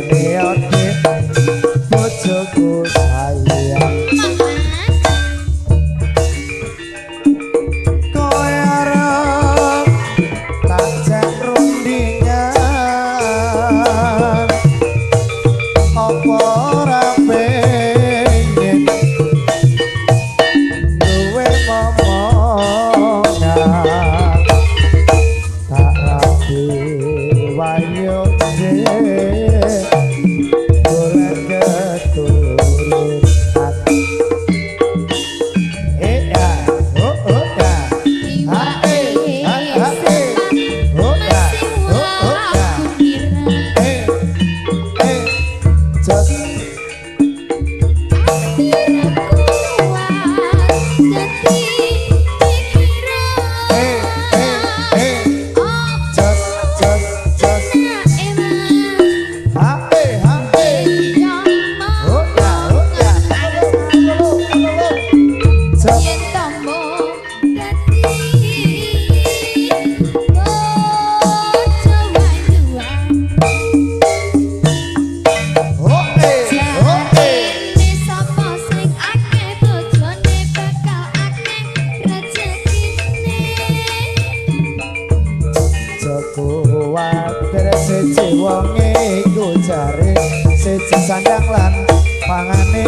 Ngene bojoku sayang. Kowe arep tak jak rundingan, apa ora pengen duwe momongan? Tak rabi wayo golek keturunan. Eh ya, oh oh ya, ha eh, ha ha eh, oh ya, oh oh ya, eh eh, jos. Eh eh eh, jos jos jos, ha eh ha eh, oh ya oh ya, halo halo halo, jos. Oh eh oh eh. Joko watir siji wonge iku jare siji sandang lan pangane.